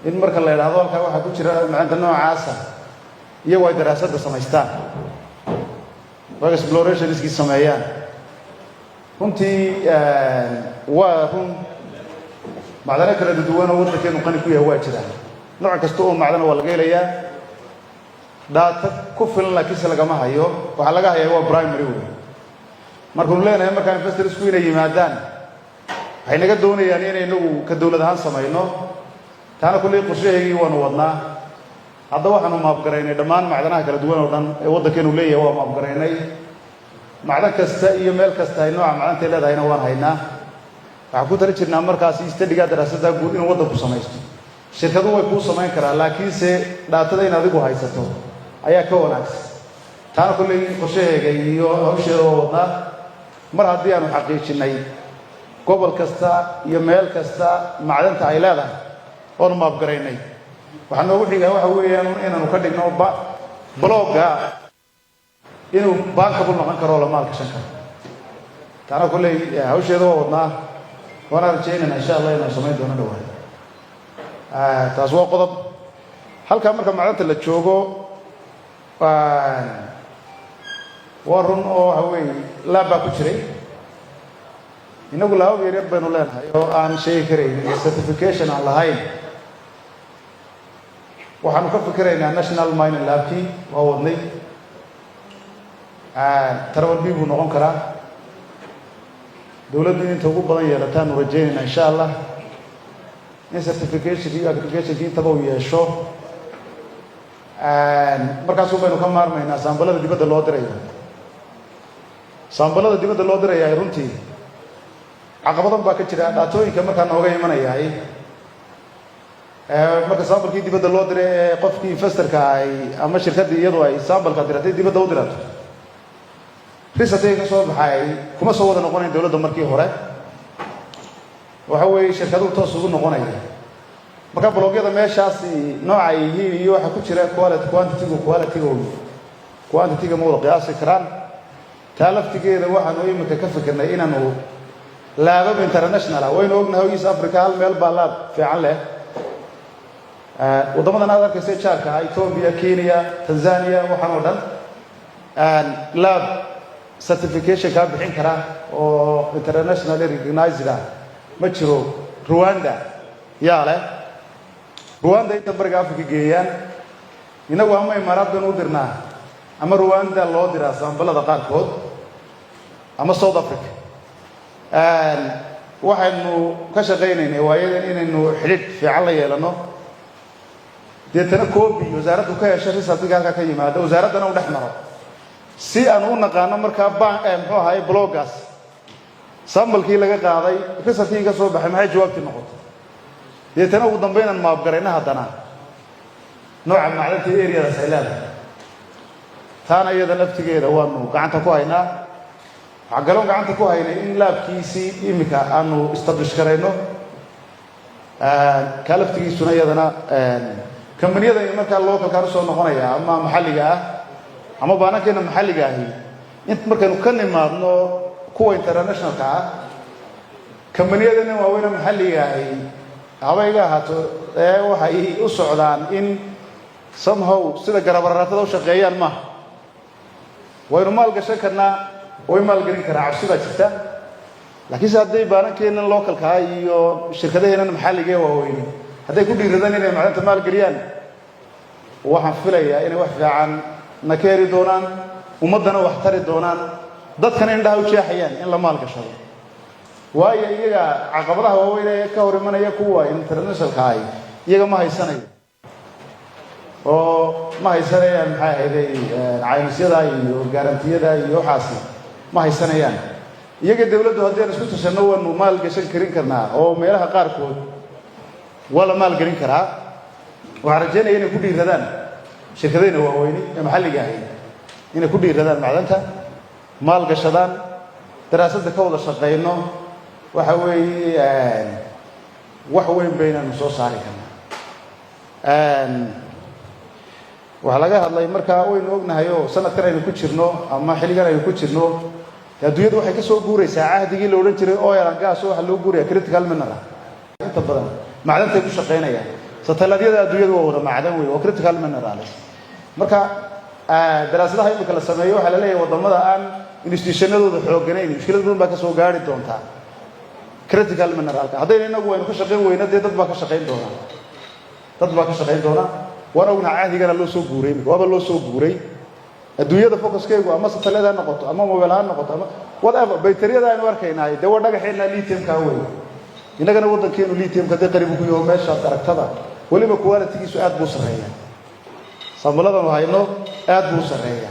In marka la idhaahdo halkaa waxaa ku jira macdanta noocaasa, iyagu ay daraasadda samaystaan oo explorationskii sameeyaan. Runtii waa run, macdano kala duwan oo waddankeenu qani ku yahay waa jiraan. Nooc kasta oo macdana waa laga helayaa, data ku filan laakiinse lagama hayo. Waxaa laga hayaa waa primary wey. Markanu leenahay markaa investorsku inay yimaadaan, waxay naga doonayaan inay inagu ka dowlad ahaan samayno. Taana kulley qorshahaygii waanu wadnaa. Hadda waxaanu map garaynay dhammaan macdanaha kala duwan oo dhan ee waddankeenu leeyahay. Waa map garaynay macdan kasta iyo meel kasta ay nooca macdantay leedahayna waan haynaa. Waxaan ku tali jirnaa markaasi studygaa, daraasadda guud, inuu waddanku samaysto. Shirkadu way kuu samayn karaa, laakiinse datada in adigu haysato ayaa ka wanaagsan. Taana kolley qorshaheega iyo hawsheeda waa wadnaa. Mar haddii aanu xaqiijinay gobol kasta iyo meel kasta macdanta ay leedahay oonu map garaynay, waxaa noogu xigaa waxa weeyaan inaanu ka dhigno blockga inuu bankable noqon karo oo la maal gashan karo. Taana kolley hawsheeda waa wadnaa, waana rajaynayna, insha Allah, inaanu samayn doono dhawaan. Taas waa qodob. Halkaa marka macdanta la joogo, waa run oo waxa weeye lab baa ku jiray. Innagu labab yaryar baynu leenahay oo aan sheegi karaynin, certification aan lahayn. Waxaanu ka fikiraynaa national mining labkii waa wadnay. Triple B buu noqon karaa. Dowladdu in inta ugu badan yeelataanu rajaynayna, insha Allah, in certificationki iyo accreditationki intaba uu yeesho. Markaasun baynu ka maarmaynaa sampleada dibadda loo dirayo. Sampleada dibadda loo dirayahay runtii caqabadan baa ka jira. Datooyinka markaa nooga imanayahay, marka samplekii dibadda loo diray ee qofkii investorka ay ama shirkaddii iyadu ay sampleka diratay dibadda u dirato, resultiga ka soo baxay kuma soo wada noqonayn dowladda. Markii hore waxa weeye shirkaduhu toos ugu noqonaya. Marka blockyada meeshaasi nooca ay yihiin iyo waxa ku jira, quality, quantitygu, qualitygoodu, quantityga ma wada qiyaasi karaan. Taa laftigeeda waxaanu iminka ka fikirnay inaanu labab international ah. Waynu ognahay East Africa hal meel baa lab fiican leh. Waddamadan aad arkaysa jaarka ah, Ethiopia, Kenya, Tanzania, waxaan oo dhan lab certification kaa bixin kara oo internationally recognized ah ma jiro. Rwanda yaa leh. Rwanda inta bariga Africa geeyaan. Innagu ama Imaaraad baynu u dirnaa ama Rwanda loo diraa sampleada qaarkood ama South Africa. Waxaynu ka shaqaynaynay waayadan inaynu xidhiidh fiican la yeelano, deetana copy wasaaraddu ka hesho resultiga halkaa ka yimaado, wasaaraddana u dhex maro, si aanu u naqaano markaa ban muxuu ahaay blockgaas samplekii laga qaaday resultkii ka soo baxay maxay jawaabtii noqotay. Deetana ugu dambaynaan map garayna haddana nooca macdanta areadaas ay leedahay. Taana iyada laftigeeda waanu gacanta ku haynaa. Waxaa kaloon gacanta ku haynay in labkiisii iminka aanu establish garayno. Kaa laftigiisuna iyadana kambaniyada markaa localkaan usoo noqonaya ama maxalliga ah ama baanankeena maxalliga ahi, int markaynu ka nimaadno kuwa internationalka ah, kambaniyadana waaweyne maxalliga ahi haba iga ahaato ee waxay u socdaan in somehow sida garabaraatada u shaqeeyaan maaha. Waynu maal gashan karnaa, way maalgelin karaa, cabsi baa jirta. Laakiinse hadday baanankeennan localkaa iyo shirkadaheennan maxalliga ee waaweyne hadday ku dhiiradaan inay macdanta maalgeliyaan, waxaan filayaa inay wax fiican na ka heli doonaan, ummaddana wax tari doonaan, dadkana indhaha u jeexayaan in la maalgashado. Waayo, iyaga caqabadaha waaweyn ee ka hor imanaya kuwa internationalka ahi iyaga ma haysanayo oo ma haysanayaan, maxay ahayday, caymisyada iyo guaranteeyada iyo waxaasi ma haysanayaan iyaga. Dawladdu haddii aan isku tashanno, waanu maalgashan karin karnaa oo meelaha qaarkood waa la maalgelin karaa. Waxaan rajaynaya inay ku dhiiradaan shirkadayna waaweyni ee maxalliga ahi, inay ku dhiiradaan macdanta maalgashadaan, daraasadda ka wada shaqayno. Waxa weeye wax weyn baynanu soo saari karnaa. Waxaa laga hadlay markaa, waynu ognahay oo sanadkan aynu ku jirno ama xilligan aynu ku jirno, adduunyadu waxay ka soo guuraysaa cahdigii la odhan jiray oil and gas oo waxaa loo guuraya critical mineral. Inta badan macdantay ku shaqaynayaan. Satellite-yada adduunyadu waa wada macdan wey, waa critical minerals. Marka daraasadaha imika la sameeyo, waxaa la leeyahay waddamada aan institutionadooda xoogganayn mushkilad badan baa ka soo gaari doontaa critical mineralka. Haddayna inagu waynu ka shaqayn weyno, dee dad baa ka shaqayn doonaa, dad baa ka shaqayn doona. Waan ognaha, cahdigana loo soo guuray imika, waaba loo soo guuray adduunyada. Focuskeygu ama satellite ha noqoto ama mobile ha noqoto ama whatever, baytariyada aynu arkaynaay dee waa dhagaxeenna lithiumka wey. Innagana waddankeenu lithiumka dee qaribu ku yaho. Meeshaad aragtada weliba qualitygiisu aad buu sarreeya, sample-adanu hayno aad buu sarreeya.